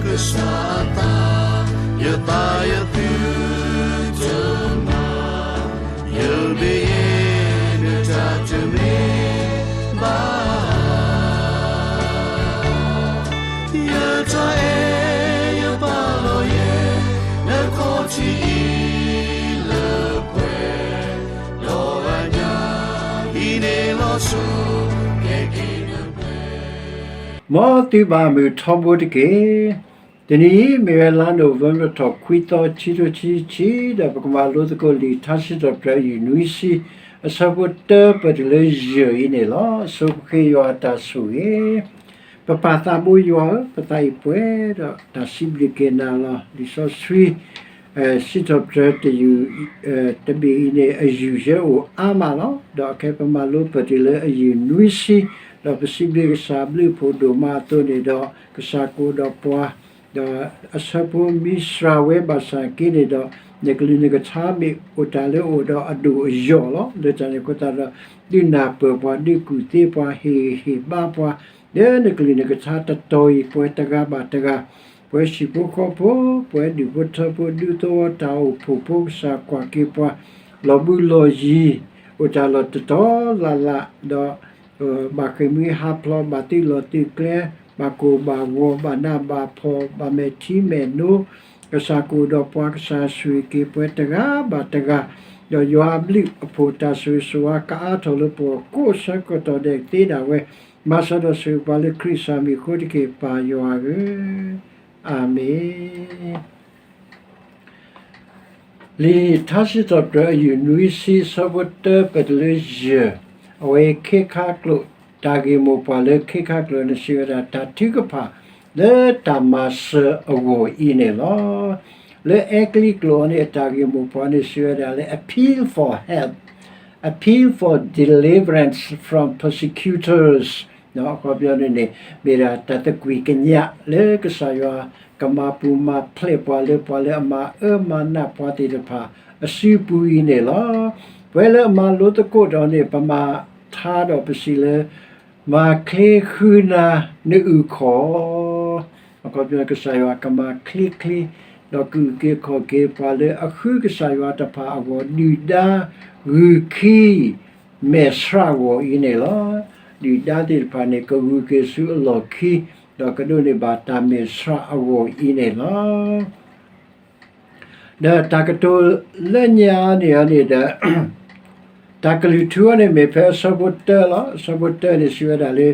ကစၢ်အသး, ယသးယသုတမၤ, ယမ့ၢ်ယဲ နတၢ်တမ့ၢ်ဘၣ် ယတၢ်အဲၣ်ယပာ်လီၤယဲ နခီၣ်ထံးအံၤလၢပှဲၤ, ဒီးအညၣ်အံၤန့ၣ်လီၤဆီ ကဲက့ၤနပှဲၤ မ်သုဘၣ်မုာ်ထီဘိတက့ၢ်. တနံၤအံၤမ့ၢ်ဝဲလါနိၣ်ဝ့ဘၢၣ်ထီၣ်ခွံသီ ခံထိခံဆံခံ, ဒီးပကမၤလိသကိးလံာ်ထါစံးထီၣ်ပတြၢၤ အယုၢ်နွံဆံ, အဆၢဖိတၢ ပတုၤလၢယဲၢ်အံၤန့ၣ်လီၤ. ဆိပဃ့ယွၤအတၢ်ဆိၣ်ဂ့ၤ ပပၢ်သးဘိယွၤဧၢ, ပသးအံၤပှဲၤဒီးတၢ်စံးဘျုးက့ၤနၤလီၤ. လံာ်စီဆှံ စံးထီၣ်ပတြၢၤတယုၢ် တဘ့ၣ်အံၤန့ၣ် အယုၢ်ယဲအိၣ်အါမးလီၤ. ဒီးခဲပမၤလိပတုၤလၢအယုၢ်နွံဆံ, ဒီးပစံးဘျုးကစၢ်ဘျုးဖှိၣ်ဒိၣ်မးအသိးန့ၣ်ဒီး ကစၢ်ကအိၣ်ဒီးပှၤ, ဒီးအဆၢဖိမ့ၢ်စှၤဝဲဘၣ်ဆၣ်က့န့ၣ်ဒီး နကလုၢ်နကထါမ့ၢ်အိၣ်တၢ်လၢအိၣ်ဒီးအဒိၣ်အယိာ်လီၤ. လၢတၢ်န့ၣ်အဃိသတးဒီး ဒုးနၢ်ပၢၢ်ပှၤ ဒုးကူၣ်သ့ပှၤ ဟ့ၣ်ဂံၢ်ဟ့ၣ်ဘါပှၤ လၢနကလုၢ်နကထါတတီၤအံၤ ပှဲၤတဂၤဘၣ်တဂၤ, ပှဲၤဟံၣ်ဖိဃီဖိ, ပှဲၤဒူၣ်ဖိထၢဖိ ဒူသဝီတၢ်အိၣ်ဖှိၣ်ဖိ ကစၢ်ကွၢ်က့ၤပှၤ လီၤဘှံးလီၤယံၤ, အိၣ်တၢ်လီၢ်တတီၤလၢ်လၢ်, ဒီး ဘၣ်ဃ့ၢ်မှံဟးဖျိး ဘၣ်သုးလီၢ်သုးကျဲ, ဘၣ်ကိၢ်ဘၣ်ဂီၤ ဘၣ်နးဘၣ်ဖှီၣ် ဘၣ်မဲာ်ထံမဲာ်နိ, ကစၢ်ကအိၣ်ဒီးပှၤ ကစၢ်ဆိၣ်ဂ့ၤက့ၤပှဲၤတဂၤဘၣ်တဂၤ, ဒီးယွၤအဘျုးအဖှိၣ် တၢ်ဆိၣ်ဂ့ၤဆိၣ်ဝါ ကအါထီၣ်လၢပဂီၢ်ကိးဆၢကတီၢ်ဒဲးသ့ဒၣ်ဝဲ, မၤစၢၤဒီးဆိၣ်ဂ့ၤပှၤလၢခရံာ်ကစၢ်မံၤအဃိတက့ၢ် ပၢ်ယွၤဧၢ, အၤမ့ၣ်. လံာ်ထါစံးထီၣ်ပတြၢၤ အယုၢ်နွံဆံ ဆၢဖိတၢ ပတုၤလၢယဲၢ်, အဝဲခ့ခါကျိာ်, တၢ်ဂ့ၢ်မိၢ်ပှၢ်လၢခ့ခါကျိာ်န့ၣ် စံးဝဲဒၣ် တၢ်ထုကဖၣ်လၢတၢ်မၤစၢၤအဂီၢ်အံၤန့ၣ်လီၤ. လၢအဲကလံးကျိာ်အံၤန့ၣ် အတၢ်ဂ့ၢ်မိၢ်ပှၢ်န့ၣ် စံးဝဲဒၣ်လၢ appeal for help, appeal for deliverance from persecutors, အခီပညီန့ၣ်န့ၣ် မ့ၢ်ဒၣ်တၢ်သကွံၢ်ကညးလၢကစၢ်ယွၤ ကမၤပူၤမၤဖျဲးပှၤလၢ ပှၤလၢအမၤအၢမၤနးပှၤသ့ၣ်တဖၣ်အစုပူၤအံၤန့ၣ်လီၤ. ပဝဲလၢအမၤလိသကိးဒီးန့ၣ် ပမၤထါဒီးပစံးလၢ မၤချ့ဃုနၤနအုၣ်ခီၣ် အခီပညီ ကစၢ်ယွၤကမၤချ့ချ့ ဒီးကအုၣ်က့ၤခီၣ်က့ၤပှၤလၢအဃုကစၢ်ယွၤတဖၣ်အဂီၢ် ဒုၣ်ဒါဂုၢ်ခံ မဲာ်ဆှးအဂီၢ်အံၤန့ၣ်လီၤ. ဒုၣ်ဒါသ့ၣ်တဖၣ်န့ၣ် ကဂုၤက့ၤဆူအလီၢ်ခံ ဒီးကဒိးန့ၢ်ဘၣ်တၢ်မဲာ်ဆှးအဂီၢ်အံၤန့ၣ်လီၤ. ဒီးတၢ်ကတိၤလၢညါန့ၣ်န့ၣ်ဒီး တၢ်ကလုၢ်ထူအံၤန့ၣ်မ့ၢ်ဖဲအဆၢဖိတၢလီၤ. အဆၢဖိတၢန့ၣ်စံးဝဲဒၣ်လၢ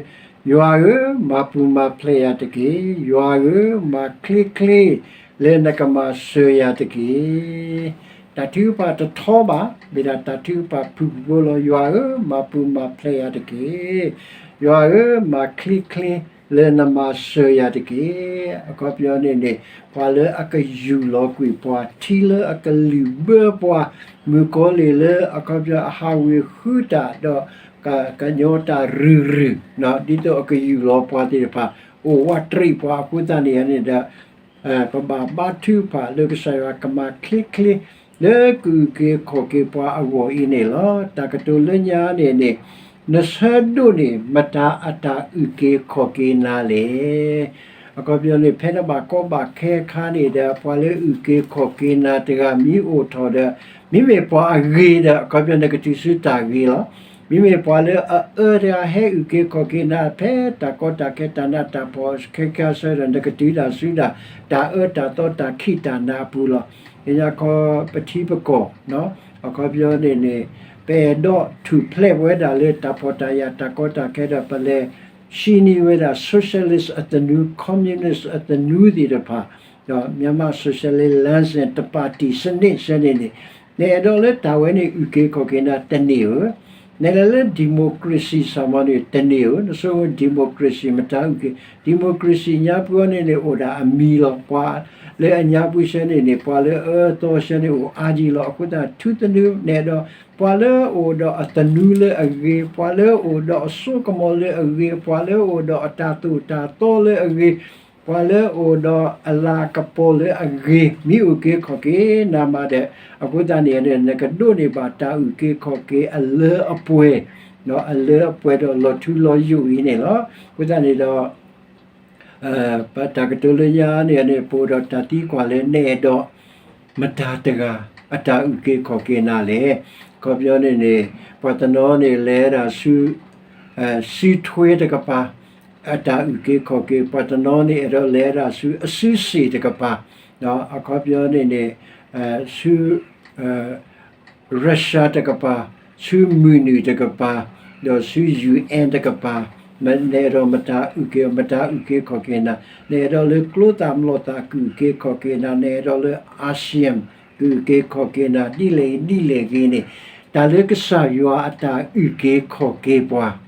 ယွၤဧၢ, မၤပူၤမၤဖျဲးယၤတက့ၢ်. ယွၤဧၢ, မၤချ့ချ့လၢနကမၤစၢၤယၤတက့ၢ်. တၢ်ထုကဖၣ်တထီဘၣ်, မ့ၢ်ဒၣ်တၢ်ထုကဖၣ်ဖုၣ်ဖုၣ်ဖိလီၤ. ယွၤဧၢ, မၤပူၤမၤဖျဲးယၤတက့ၢ်. ယွၤဧၢ, မၤချ့ချ့လၢနမၤစၢၤယၤတက့ၢ်. အခီပညီန့ၣ်န့ၣ် ပှၤလၢအကယူၢ်လီၤကွံာ်ပှၤ, ထံလၢအကလုၢ်ဘၢပှၤ, မုၣ်ကီၤလံၢ်လၢအခီပညီအဟးဝ့ၤဃုတၢ်ဒီး ကညီတၢ်ရုၢ်ရုၢ်, ဒ်သိးအကယူၢ်လီၤပှၤသ့ၣ်တဖၣ် အိၣ်ဝးတရံးပှၤအဃိသတးန့ၣ်န့ၣ်ဒီး ပဘၣ်ဘါထုကဖၣ်လၢကစၢ်ယွၤကမၤချ့ချ့ လၢကအုၣ်က့ၤခီၣ်က့ၤပှၤအဂီၢ်အံၤန့ၣ်လီၤ. တၢ်ကတိၤလၢညါန့ၣ်န့ၣ် နဆၢဒိးန့ၢ်မတၤအတၢ်အုၣ်က့ၤခီၣ်က့ၤနၤလဲၣ်. အခီပညီန့ၣ် ဖဲနဘၣ်ကီဘၣ်ခဲအခါန့ၣ်ဒီး ပှၤလၢအုၣ်က့ၤခီၣ်က့ၤနၤတဂၤမ့ၢ်အိၣ်ထီၣ်ဒီး မ့မ့ၢ်ပှၤအဂ့ၤဒီး အခီပညီနကတုၤဆူတၢ်ဂ့ၤလီၤ. မ့မ့ၢ်ပှၤလၢအအၢတဂၤဟဲအုၣ်က့ၤခီၣ်က့ၤနၤ ဖဲတၢ်ကီတၢ်ခဲတၢ်နးတၢ်ဖှီၣ်ခဲခါဆၢဒီး နကတုၤဒၣ်ဆူဒၣ် တၢ်အၢတၢ်သီတၢ်ခံးတၢ်နးအပူၤလီၤ. ကညီခီပထံပကီၢ် အခီပညီန့ၣ်န့ၣ် ပအဲၣ်ဒိးထူၣ်ဖျဲးဝဲဒၣ်လၢတၢ်ဖှီၣ်တၢ်ယာ် တၢ်ကီတၢ်ခဲဒီး ပလဲၤ ဟံးန့ၢ်ဝဲဒၣ် socialist အသနူ communist အသနူသ့ၣ်တဖၣ် ဒီး Myanmar Socialist လမ်းစဉ် တစ်ပါတီစနစ် ဆဲန့ၣ်န့ၣ် နအဲၣ်ဒိးလၢတၢ်ဝဲန့ၣ်အုၣ်က့ၤခီၣ်က့ၤနၤတန့ၢ်ဧိၤ, နလဲၤလၢ democracy စ့ၢ်မီၤန့ၣ် တန့ၢ်ဧိၤ, နဆိကမိၣ် democracy မတၤအုၣ်က့ၤ, democracy ညါပူၤအံၤန့ၣ်န့ၣ် အိၣ်ဒၣ်အမံၤလီၤ. ပှၤလၢအညါပူၤဆဲန့ၣ်န့ၣ် ပှၤလၢအအၢအသီဆဲန့ၣ်အိၣ်အါကံလီၤ. အဃိသတး ထူသနူ နအဲၣ်ဒိး ပှၤလၢအအိၣ်ဒီးအသနူလၢအဂ့ၤ, ပှၤလၢအအိၣ်ဒီးအစိကမီၤလၢအဂ့ၤ, ပှၤလၢအအိၣ်ဒီးအတၢ်သိၣ်တၢ်သီလၢအဂ့ၤ, ပှၤလၢအအိၣ်ဒီးအလၤကပီၤလၢအဂ့ၤ, မ့ၢ်အုၣ်က့ၤခီၣ်က့ၤနၤမးဒီး အဃိသတးန့ၣ် နကဒိးန့ၢ်ဘၣ်တၢ်အုၣ်က့ၤခီၣ်က့ၤအလၢအပှဲၤ, အလၢအပှဲၤဒီးလီၤထူလီၤယိာ်အံၤန့ၣ်လီၤ. အဃိသတးန့ၣ်ဒီး တၢ်ကတိၤလၢညါန့ၣ်န့ၣ် ပအိၣ်ဒီးတၢ်သံကွၢ်လၢ နအဲၣ်ဒိးမတၤတဂၤအတၢ်အုၣ်က့ၤခီၣ်က့ၤနၤလဲၣ်. အခီပညီန့ၣ်န့ၣ် ပှၤတနီၤန့ၣ်လဲၤဒၣ်ဆူ စုထွဲတကပၤ အတၢ်အုၣ်က့ၤခီၣ်က့ၤ, ပှၤတနီၤန့ၣ်အဲၣ်ဒိးလဲၤဒၣ်ဆူအစုစ့ၣ်တကပၤ, အခီပညီန့ၣ်န့ၣ် ဆူ Russia တကပၤ, ဆူမုၢ်နုာ်တကပၤ, ဒီးဆူ ယူႇအၣ် တကပၤ, နအဲၣ်ဒိးမတၤအုၣ်က့ၤ မတၤအုၣ်က့ၤခီၣ်က့ၤနၤ, နအဲၣ်ဒိးလၢကျိသၣ်မျိာ်သၣ်ကအုၣ်က့ၤခီၣ်က့ၤနၤ, နအဲၣ်ဒိးလၢ Asian ကအုၣ်က့ၤခီၣ်က့ၤနၤ ဒ်လဲၣ်ဂ့ၤဒ်လဲၣ်ဂ့ၤန့ၣ်, တၢ်လၢကစၢ်ယွၤအတၢ်အုၣ်က့ၤခီၣ်က့ၤပှၤ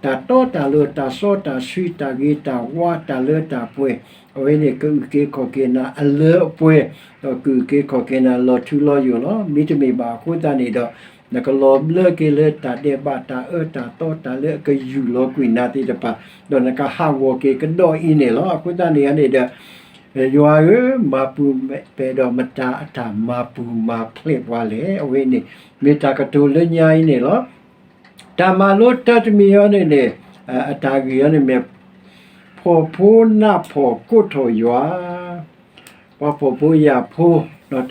တၢ်တီတၢ်လိၤ တၢ်စီတၢ်ဆှံ တၢ်ဂ့ၤတၢ်ဝါ တၢ်လၢတၢ်ပှဲၤ, အဝဲန့ၣ် ကအုၣ်က့ၤခီၣ်က့ၤနၤအလၢအပှဲၤ, ဒီးကအုၣ်က့ၤခီၣ်က့ၤနၤလီၤထူလီၤယိာ်လီၤ. မ့တမ့ၢ်ဘၣ်အဃိသတးန့ၣ်ဒီး နကလီၤဘျၢက့ၤလၢတၢ်ဒဲးဘး တၢ်အၢတၢ်သီ တၢ်လၢအကယူၢ်လီၤကွံာ်နၤသ့ၣ်တဖၣ်, ဒီးနကဟးဂီၤက့ၤကဒီးအံၤန့ၣ်လီၤ. အဃိသတးန့ၣ်န့ၣ်ဒီး ယွၤဧၢ, မၤပူၤဖျဲးဒီးမတၤအတၢ်မၤပူၤမၤဖျဲးပှၤလဲၣ်. အဝဲန့ၣ် မ့ၢ်တၢ်ကတိၤလၢညါအံၤန့ၣ်လီၤ. တၢ်မၤလိတၢတမံၤအံၤန့ၣ်န့ၣ် အတၢ်ဂ့ၢ်အံၤန့ၣ်မ့ၢ် ဖှီၣ်ဖိနးဖှီၣ်ကိးထီၣ်ယွၤ, ပှၤဖှီၣ်ဖိယာ်ဖိ,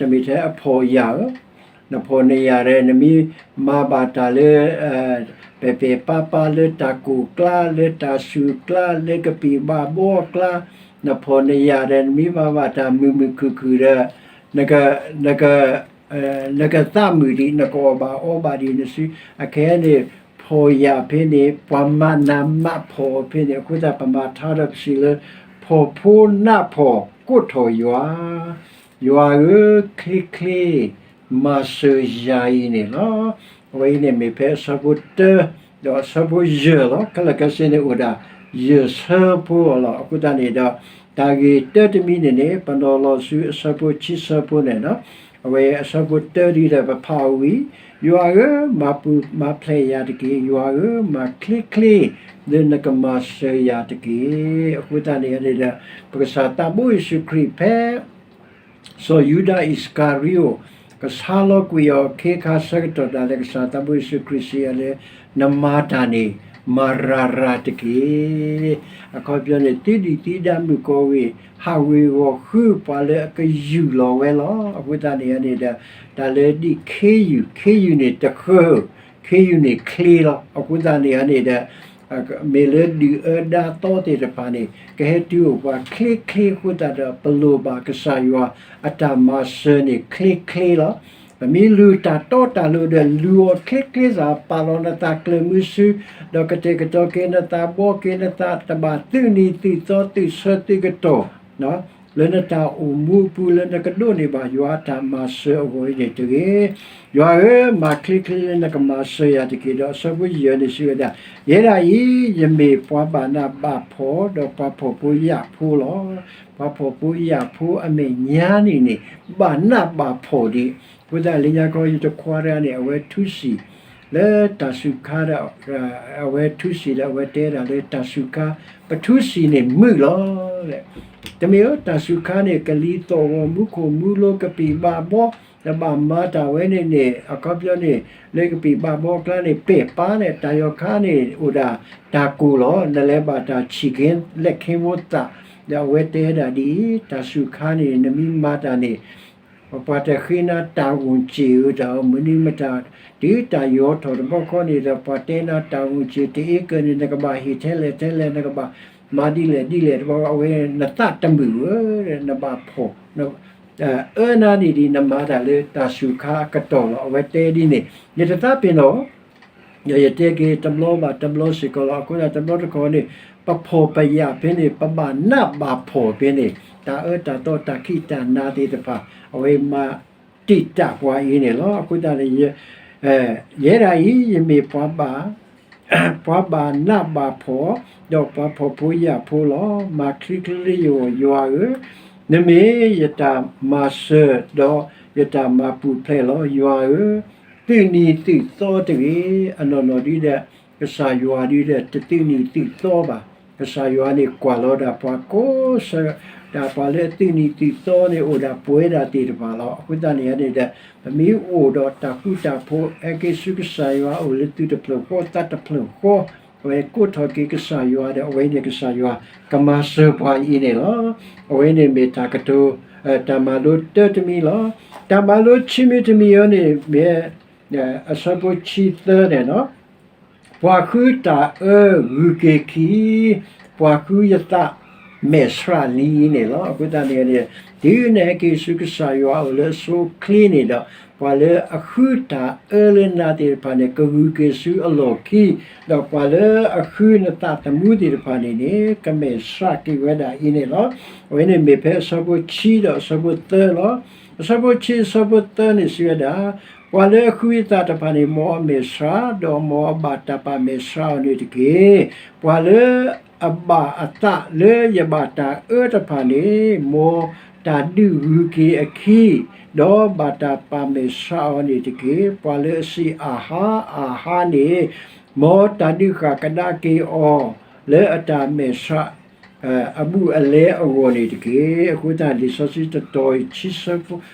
တမ့ၢ်ထဲအဖှီၣ်ယာ်ဧၢ, နဖှီၣ်နယာ်ဒီး နမ့ၢ်မၤဘၣ်တၢ်လၢ ပဲာ်ပဲာ်ပါပါလၢတၢ်ကိၢ်ကျါ လၢတၢ်ဆူၣ်ကျါ လၢကပံာ်ဘၣ်ဘီအကျါ, နဖှီၣ်နယာ်ဒီး နမ့ၢ်မၤဘၣ်တၢ်မုာ်မုာ်ခုၣ်ခုၣ်ဒီး နက နက နကသးမုာ်ဒံး နကအီၣ်ဘၣ်အီဘၣ်ဒံးနစု, အခဲအံၤန့ၣ် ဖှီၣ်ယာ်ဖဲန့ၣ် ပှၤမၤနးမၤဖှီၣ်ဖဲန့ၣ် အဃိသတး ပမၤထါထီၣ်ပစံးလၢ ဖှီၣ်ဖိနးဖှီၣ်ကိးထီၣ်ယွၤ, ယွၤဧၢ, ချ့ချ့ မၤစၢၤယၤအံၤန့ၣ်လီၤ. အဝဲအံၤန့ၣ်မ့ၢ်ဖဲအဆၢဖိတၢ ဒီးအဆၢဖိယဲၢ်လီၤ. ခဲလၢာ်ခဲဆ့န့ၣ်အိၣ်ဒၣ် ယဲၢ်ဆၢဖိအီၤလီၤ. အဃိသတးန့ၣ်ဒီး တၢ်ဂ့ၢ်တၢတမံၤန့ၣ်န့ၣ် ပနီၤလီၤဆူအဆၢဖိခံဆၢဖိန့ၣ်လီၤ. အဝဲအဆၢဖိတၢဒ်ဒီးပဖးအီၤဝံၤ, ယွၤဧၢ, မၤပူၤမၤဖျဲးယၤတက့ၢ်. ယွၤဧၢ, မၤချ့ချ့ လၢနကမၤစၢၤယၤတက့ၢ်. အဃိသတးန့ၣ်န့ၣ်ဒီး ပကစၢ်သးဘိယ့ၣ်ၡူးခရံာ်ဖဲ စီၤယူဒၤအံၣ်စကၤရံအိၣ် ကဆါလီၤကွံာ်အီၤခ့ခါဆၢကတီၢ် တၢ်လၢကစၢ်သးဘိယ့ၣ်ၡူးခရံာ်စံးအီၤလၢ နမၤတၢ်န့ၣ် မၤရၤရၤတက့ၢ်. အခီပညီန့ၣ် သုဒုၣ်သုဒါမုၣ်ကီၤဝဲၢ် ဟးဝ့ၤဝီၤဃုပှၤလၢအကယူၢ်လီၤဝဲလီၤ. အဃိသတးန့ၣ်န့ၣ်ဒီး တၢ်လၢဒ်ခ့ယုၢ်, ခ့ယုၢ်န့ၣ်တဃၢဧၢ, ခ့ယုၢ်န့ၣ်ချ့လီၤ. အဃိသတးန့ၣ်န့ၣ်ဒီး မ့ၢ်လၢဒုၣ်အၢဒါသီသ့ၣ်တဖၣ်န့ၣ် ကဟဲတုၤအိၣ်ပှၤချ့ချ့အဃိသတးဒီး ပလိၣ်ဘၣ်ကစၢ်ယွၤအတၢ်မၤစၢၤန့ၣ်ချ့ချ့လီၤ. ပမ့ၢ်လုၢ်တၢ်တီတၢ်လိၤဒီး လုၢ်အီၤချ့ချ့စ့ၢ် ပာ်လီၤနသးကျၢၤမုဆူ ဒီးကတဲာ်ကတီၤက့ၤနသး ဘှီက့ၤနသး တဘၣ်သုးနံၤသုးသီသုးဆၢသုးကတီၢ် လၢနတၢ်အိၣ်မူအပူၤ လၢနကဒိးန့ၢ်ဘၣ်ယွၤအတၢ်မၤစၢၤအဂီၢ်အံၤန့ၣ်တဂ့ၤ. ယွၤဧၢ, မၤချ့ချ့လၢနကမၤစၢၤယၤတက့ၢ်. ဒီးအဆၢဖိယဲၢ်န့ၣ်စံးဝဲဒၣ်, ယဲဒၣ်အံၤ ယမ့ၢ်ပှၤဘၣ်နးဘၣ်ဖှီၣ် ဒီးပှၤဖှီၣ်ဖိယာ်ဖိလီၤ. ပှၤဖှီၣ်ဖိယာ်ဖိအမဲာ်ညါန့ၣ်န့ၣ် ဘၣ်နးဘၣ်ဖှီၣ်ဒံး. အဃိသတးလၢညါခီ ယတခွါတဂၤန့ၣ် အဝဲထူစံၣ် လၢတၢ်စူၤခါဒီး အဝဲထူစံၣ်ဒီး အဝဲတဲဒၣ်လၢတၢ်စူၤခါ ပထူစံၣ်န့ၣ်မုာ်လီၤ. တမ့ၢ်ဧၢ, တၢ်စူၤခါန့ၣ် ကလံၤသီၣ်ဂီၤ မူခိၣ်မူလိၤ ကပံာ်ဘၣ်ဘီ တဘၣ်မၤတၢ်ဝဲန့ၣ်န့ၣ် အခီပညီန့ၣ် လၢကပံာ်ဘၣ်ဘီအကျါန့ၣ် ပဲာ်ပၢ်န့ၣ် တၢ်ယီၤခါန့ၣ် အိၣ်ဒၣ်တၢ်ကိၢ်လီၤ. နလဲၤဘၣ်တၢ်ဆံၣ်က့ၤ လဲၤခ့မိသး ဒီးအဝဲတဲဒၣ်ဒ်အံၤ, တၢ်စူၤခါန့ၣ် နမ့ၢ်မၤတၢ်န့ၣ် ပှၤတဃ့နၤတၢ်ဂုၤစ့ဧၢ တၢ်မနုၤမတၤ တုၤတၢ်ယီၤထီၣ်တဘျီဃီန့ၣ်ဒီး ပှၤတဲနၤတၢ်ဂုၤစ့ တအ့ကၢၢ်န့ၣ် နကဘၣ်ဟ့ၣ်ထဲလဲၣ်ထဲလဲၣ် နကဘၣ်မၤဒ်လဲၣ်ဒ်လဲၣ်တဘျီ အဝဲနသးတမုာ်ဧၢ, နဘၣ်ဖှီၣ် အၢနၤန့ၣ်ဒ်နမၤတၢ်လၢတၢ်စူၤခါအကတီၢ်လီၤ. အဝဲတဲဒ်န့ၣ် ယတသးပ့ၤနီၣ် ဒီးယတဲက့ၤတဘျီဘၣ်တဘျီစ့ၢ်ကီးလီၤ. အဃိသတးတဘျီတခီၣ်န့ၣ် ပဖှီၣ်ပယာ်ဖဲန့ၣ် ပဘၣ်နးဘၣ်ဖှီၣ်ဖဲန့ၣ် တၢ်အၢတၢ်သီတၢ်ခံးတၢ်နၤသ့ၣ်တဖၣ် အဝဲမၤတံာ်တာ်ပှၤအံၤန့ၣ်လီၤ. အဃိသတးန့ၣ် ယဲဒၣ်အံၤ ယမ့ၢ်ပှၤဘၣ် ပှၤဘၣ်နးဘၣ်ဖှီၣ် ဒီးပှၤဖှီၣ်ဖိယာ်ဖိလီၤ. မၤချ့ချ့လၢယဂီၢ် ယွၤဧၢ, နမ့ၢ်ယတၢ်မၤစၢၤ ဒီးယတၢ်မၤပူၤဖျဲးလီၤ. ယွၤဧၢ, သုးနံၤသုးသီတဂ့ၤ. အနီၢ်နီၢ်ဒ်ဒီး ကစၢ်ယွၤဒ်ဒီး တသုးနံၤသုးသီဘၣ်. ကစၢ်ယွၤန့ၣ်ကွၢ်လီၤဒၣ်ပှၤကိးဆၢ ဒၣ်ပှၤလၢအသုးနံၤသုးသီန့ၣ် အိၣ်ဒၣ်ပှဲၤဒၣ်သ့ၣ်တဖၣ်လီၤ. အဃိသတးန့ၣ်န့ၣ်ဒီး ပမ့ၢ်အိၣ်ဒီးတၢ်ဃူတၢ်ဖိး ဟဲက့ၤဆူကစၢ်ယွၤအိၣ်လၢသုးတဖျၢၣ်ဃီ သးတဖျၢၣ်ဃီ အဝဲကိးထီၣ်က့ၤကစၢ်ယွၤဒီး အဝဲန့ၣ်ကစၢ်ယွၤကမၤစၢၤပှၤအံၤန့ၣ်လီၤ. အဝဲန့ၣ်မ့ၢ်တၢ်ကတိၤ တၢ်မၤလိတၢတမံၤလီၤ. တၢ်မၤလိဆံမံၤတမံၤအံၤန့ၣ်မ့ၢ် အဆၢဖိဆံသၢန့ၣ်လီၤ. ပှၤဃုတၢ်အၢဂုၤက့ၤခံ, ပှၤဃုယသးမဲာ်ဆှးလံန့ၣ်လီၤ. အဃိသတးန့ၣ်န့ၣ် တုၤနဟဲက့ၤဆူကစၢ်ယွၤအအိၣ်လၢအဆိအချ့န့ၣ်ဒီး ပှၤလၢအဃုတၢ်အၢလၢနၤသ့ၣ်တဖၣ်န့ၣ် ကဂုၤက့ၤဆူအလီၢ်ခံ, ဒီးပှၤလၢအဃုနသးသမူသ့ၣ်တဖၣ်န့ၣ်န့ၣ် ကမဲာ်ဆှးက့ၤဝဲဒၣ်အံၤန့ၣ်လီၤ. အဝဲန့ၣ်မ့ၢ်ဖဲအဆၢဖိဆံဒီးအဆၢဖိသၢလီၤ. အဆၢဖိဆံ အဆၢဖိသၢန့ၣ်စံးဝဲဒၣ်, ပှၤလၢအဃုယသးတဖၣ်န့ၣ် မ်အမဲာ်ဆှး, ဒီးမ်အဘၣ်တၢ်ပာ်မဲာ်ဆှးအီၤန့ၣ်တက့ၢ်. ပှၤလၢအဘၣ်အသးလၢယဘၣ်တၢ်အၢတဖၣ်န့ၣ် မ်တၢ်ဒုးဂုၤက့ၤအခံ, ဒီးဘၣ်တၢ်ပာ်မဲာ်ဆှးအီၤန့ၣ်တက့ၢ်. ပှၤလၢအစံးအၤဟါ, အၤဟါန့ၣ် မ်တၢ်ဒုးဃၣ်ကဒါက့ၤအီၤ လၢအတၢ်မဲာ်ဆှး အဘူးအလဲအဂီၢ်န့ၣ်တက့ၢ်. အဃိသတး လံာ်စီဆှံတတီၤအံၤ ဆံ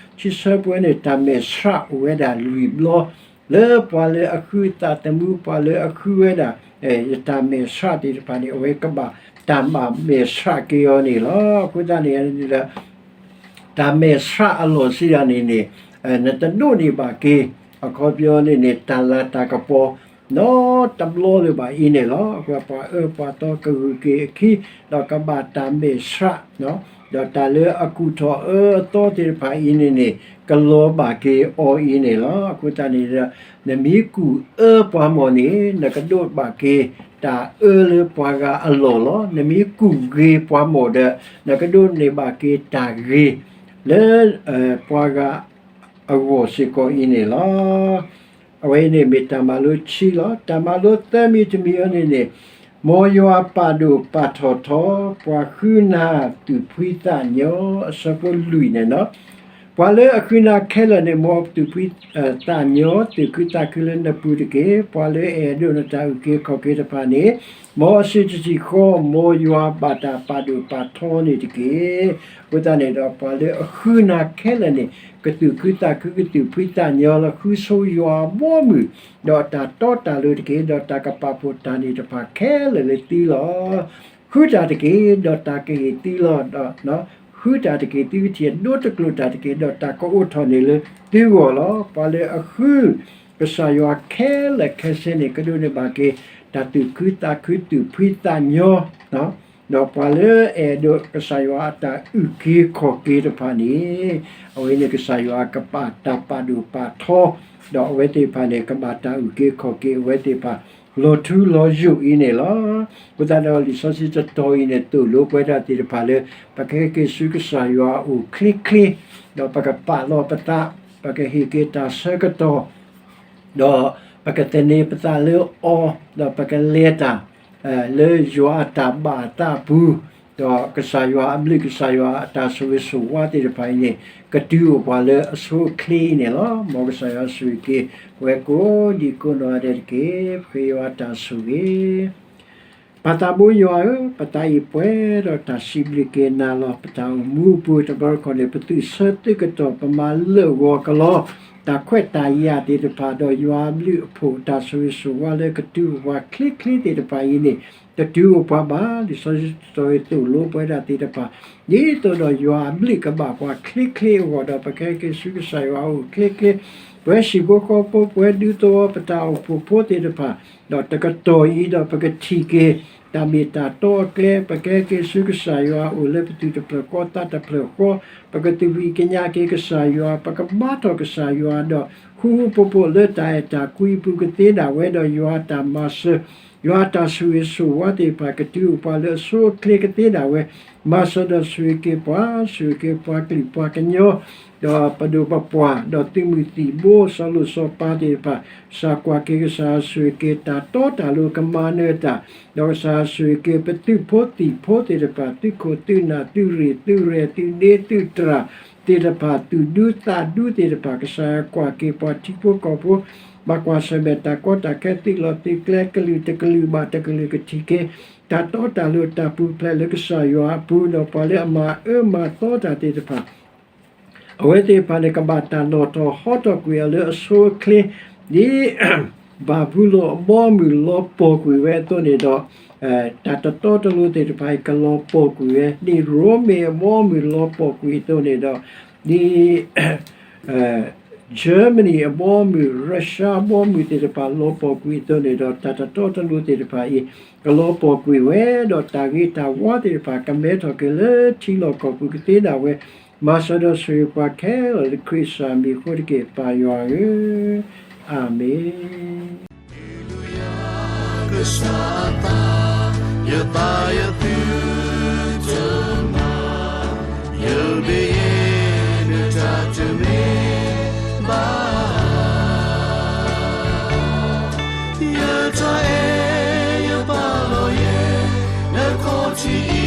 ဆၢပှဲၤန့ၣ် တၢ်မဲာ်ဆှးအိၣ်ဝဲဒၣ်လွံၢ်ဘျီ, လၢပှၤလၢအဃုသးသမူ ပှၤလၢအဃုဝဲဒၣ် ယတၢ်မဲာ်ဆှးသ့ၣ်တဖၣ်န့ၣ် အဝဲကဘၣ်တၢ်ဘၣ်မဲာ်ဆှးက့ၤအီၤန့ၣ်လီၤ. အဃိသတးန့ၣ်ဒီး တၢ်မဲာ်ဆှးအလီၢ်စံးဒၣ်န့ၣ်န့ၣ် နတဒိးန့ၢ်ဘၣ်က့ၤ အခီပညီန့ၣ်န့ၣ် တၢ်လၤတၢ်ကပီၤ နီတဘျီလၢၤဘၣ်အံၤန့ၣ်လီၤ. အဃိပှၤအၢပှၤသီကဂုၤက့ၤအခံ ဒီးကဘၣ်တၢ်မဲာ်ဆှး, ဒီးတၢ်လၢအကူၣ်ထီၣ်အၢအသီသ့ၣ်တဖၣ်အံၤန့ၣ်န့ၣ် ကလီၤဘၣ်က့ၤအီၤအံၤန့ၣ်လီၤ. အဃိသတးန့ၣ်ဒီး နမ့ၢ်ကူၣ်အၢပှၤမီၢ်န့ၣ် နကဒိးဘၣ်က့ၤ တၢ်အၢလၢပှၤဂၤအလီၢ်လီၤ. နမ့ၢ်ကူၣ်ဂ့ၤပှၤမီၢ်ဒီး နကဒိးန့ၢ်ဘၣ်က့ၤတၢ်ဂ့ၤ လၢ ပှၤဂၤအဂီၢ်စ့ၢ်ကီးအံၤန့ၣ်လီၤ. အဝဲအံၤန့ၣ်မ့ၢ်တၢ်မၤလိဆံလီၤ. တၢ်မၤလိသၢမံၤတမံၤအံၤန့ၣ်န့ၣ် မ်ယွၤပာ်ဒိၣ်ပာ်ထီၣ်ထီ ပှၤဃုနၤသူၣ်ဖှံသးညီ အဆၢဖိလွံၢ်န့ၣ်လီၤ. ပှၤလၢအဃုနၤခဲလၢာ်န့ၣ် မ်အသူၣ်ဖှံသးညီ သူၣ်ခုသးခုလၢနပူၤတက့ၢ်. ပှၤလၢအအဲၣ်ဒိးနတၢ်အုၣ်က့ၤခီၣ်က့ၤတဖၣ်န့ၣ် မ်အစံၣ်တထံၣ်ဃီ မ်ယွၤဘၣ်တၢ်ပာ်ဒိၣ်ပာ်ထီန့ၣ်တက့ၢ်. အဃိသတးန့ၣ်ဒီး ပှၤလၢအဃုနၤခဲလၢာ်န့ၣ် ကသူၣ်ခုသးခု ကသူၣ်ဖှံသးညီလီၤ. ဃုဆိယွၤအဘီအမုၢ် ဒီးတၢ်တီတၢ်လိၤတက့ၢ်. ဒီးတၢ်ကပာ်ဖှိၣ်တၢ်န့ၣ်တဖၣ်ခဲလၢာ်လၢသုလီၤ. ဃုတၢ်တက့ၢ်, ဒီးတၢ်ကဟ့ၣ်သုလီၤ. ဒီး ဃုတၢ်တက့ၢ်, သုကထံၣ်အဒိတကျိာ်တၢ်တက့ၢ်, ဒီးတၢ်ကအိးထီၣ်န့ၢ်လၢသုဂီၢ်လီၤ. ပှၤလၢအဃု ကစၢ်ယွၤခဲလၢာ်ခဲဆ့န့ၣ် ကဒိးန့ၢ်ဘၣ်က့ၤ တၢ်သူၣ်ခုသးခု သူၣ်ဖှံသးညီ, ဒီးပှၤလၢအအဲၣ်ဒိးကစၢ်ယွၤအတၢ်အုၣ်က့ၤခီၣ်က့ၤတဖၣ်န့ၣ် အဝဲန့ၣ်ကစၢ်ယွၤကပာ်တၢ်ပာ်ဒိၣ်ပာ်ထီ, ဒီးအဝဲသ့ၣ်တဖၣ်န့ၣ် ကဘၣ်တၢ်အုၣ်က့ၤခီၣ်က့ၤအဝဲသ့ၣ်တဖၣ် လီၤထူလီၤယိာ်အံၤန့ၣ်လီၤ. အဃိသတးဒီး လံာ်စီဆှံတတီၤအံၤန့ၣ် သိၣ်လိပှၤဒၣ်သ့ၣ်တဖၣ်လၢ ပကဟဲက့ၤဆူကစၢ်ယွၤအအိၣ်ချ့ချ့, ဒီးပကပာ်လီၤပသး, ပကဟ့ၣ်က့ၤတၢ်ဆၢကတီၢ် ဒီးပကသန့ၤပသးလၢအီၤ, ဒီးပကလဲၤတၢ် လၢယွၤအတၢ်ဘၣ်အသးအပူၤ, ဒီးကစၢ်ယွၤအဘျုး ကစၢ်ယွၤအတၢ်ဆိၣ်ဂ့ၤဆိၣ်ဝါသ့ၣ်တဖၣ်အံၤန့ၣ် ကတုၤအိၣ်ပှၤလၢအဆိအချ့အံၤန့ၣ်လီၤ. မ်ကစၢ်ယွၤဆိၣ်ဂ့ၤက့ၤ ပဝဲကိးဒံးကိးနီၢ်ဂၤဒဲးတက့ၢ်. ပဃ့ယွၤတၢ်ဆိၣ်ဂ့ၤ ပၢ်သးဘိယွၤဧၢ, ပသးအံၤပှဲၤဒီးတၢ်စံးဘျုးက့ၤနၤလီၤ. ပတၢ်အိၣ်မူအပူၤတဘျီတခီၣ်န့ၣ် ပသူၣ်ဆၢသုးကတီၢ် ပမၤလၢာ်ဂီၤကလီ တၢ်ခွဲးတၢ်ယာ်သ့ၣ်တဖၣ် ဒီးယွၤအဘျုးအဖှိၣ် တၢ်ဆိၣ်ဂ့ၤဆိၣ်ဝါလၢကတုၤအိၣ်ပှၤချ့ချ့သ့ၣ်တဖၣ်အံၤန့ၣ် တတုၤအိၣ်ပှၤဘၣ်. လံာ်စီဆှံတတီၤအံၤသိၣ်လိပှၤဒၣ်သ့ၣ်တဖၣ် ဒ်သိးဒီးယွၤအဘျုးကဘၣ်ပှၤချ့ချ့အဂီၢ် ဒီးပကဟဲက့ၤဆူကစၢ်ယွၤအအိၣ်ချ့ချ့, ပဝဲဟံၣ်ဖိဃီဖိ ပဝဲဒူသဝီ ပတၢ်အိၣ်ဖှိၣ်ဖိသ့ၣ်တဖၣ် ဒီးတကတီၢ်အံၤဒီး ပကထံၣ်က့ၤ တၢ်မ့ၢ်တၢ်တီအကျဲ ပကဟဲက့ၤဆူကစၢ်ယွၤအအိၣ်လၢပသူၣ်တဖျၢၣ်ဃီသးတဖျၢၣ်ဃီ, ပကသဘံၣ်ကညးက့ၤကစၢ်ယွၤ, ပကဘါထီၣ်ကစၢ်ယွၤ, ဒီးဃူဃူဖိးဖိးလၢတၢ်အဲၣ်တၢ်ကွံအပူၤကသ့ဒၣ်ဝဲ, ဒီးယွၤအတၢ်မၤစၢၤ, ယွၤအတၢ်ဆိၣ်ဂ့ၤဆိၣ်ဝါသ့ၣ်တဖၣ် ကတုၤအိၣ်ပှၤလၢအဆိအချ့ကသ့ဒၣ်ဝဲ, မၤစၢၤဒီးဆိၣ်ဂ့ၤက့ၤပှၤ, ဆိၣ်ဂ့ၤက့ၤပှၤကလုာ်ပှၤကညီ ဒီးပဒိၣ်ပပှၢ်, ဒီးသုးမုၢ်သံၣ်ဘိ စီၤလိၣ်စီၤပၤသ့ၣ်တဖၣ်, ကစၢ်ကွၢ်က့ၤ ကစၢ်ဆိၣ်ဂ့ၤက့ၤ တၢ်တီတၢ်လိၤကမၤနၢၤတၢ်, ဒီးကစၢ်ဆိၣ်ဂ့ၤက့ၤ ပသုးဖိသံၣ်ဖိသ့ၣ်တဖၣ်, သုးခိၣ်သုးနၢ် သုးရ့ၣ်သုးရဲၣ် သုးဒ့သုးတြၢ်သ့ၣ်တဖၣ်, သူၣ်ဒူသးဒူသ့ၣ်တဖၣ်, ကစၢ်ယွၤကွၢ်က့ၤပှၤထံဖိကီၢ်ဖိ, ဘၣ်ကွၢ်ဆၢၣ်မဲာ်တၢ်ကီတၢ်ခဲ သုးလီၢ်သုးကျဲ ကလုာ်တကလုာ်ဘၣ်တကလုာ် ကထံၣ်က့ၤ တၢ်တီတၢ်လိၤတၢ်ပူၤဖျဲးလၢကစၢ်ယွၤအပူၤ, ဒီးပှၤလၢအမၤအၢမၤသီတၢ်သ့ၣ်တဖၣ် အဝဲသ့ၣ်တဖၣ်န့ၣ် ကဘၣ်တၢ်လီၢ်ထီၣ်ဟီထီၣ်ကွံာ်အီၤလၢအဆိအချ့, ဒ် ဘၤဘူလိၣ်အဘီအမုၢ်လီၤပှီၢ်ကွံာ်ဝဲအသိးန့ၣ်ဒီး တၢ်တတီတလိၤသ့ၣ်တဖၣ်အံၤ ကလီၤပှီၢ်ကွံာ်ဝဲ, ဒ်ရိမ့ၤအဘီအမုၢ်လီၤပှီၢ်ကွံာ်အသိးန့ၣ်ဒီး ဒ် Germany အဘီအမုၢ်, Russia အဘီအမုၢ်သ့ၣ်တဖၣ် လီၤပှီၢ်ကွံာ်အသိးန့ၣ်ဒီး တၢ်တတီတလိၤသ့ၣ်တဖၣ်အံၤ ကလီၤပှီၢ်ကွံာ်ဝဲ, ဒီးတၢ်ဂ့ၤတၢ်ဝါသ့ၣ်တဖၣ် ကမဲထီၣ်က့ၤလၢထံလီၢ်ကီၢ်ပူၤကသ့ဒၣ်ဝဲ, မၤစၢၤဒီးဆိၣ်ဂ့ၤပှၤခဲလၢာ်လၢခရံာ်အမံၤအဃိတက့ၢ် ပၢ်ယွၤဧၢ, အၤမ့ၣ်. ကစၢ်အသး, ယသးယသုတမၤ, ယဘၣ်ယဲ နတၢ်တမ့ၢ်ဘၣ်, ယတၢ်အဲၣ်ယပာ်လီၤယဲ, နခီၣ်ထံး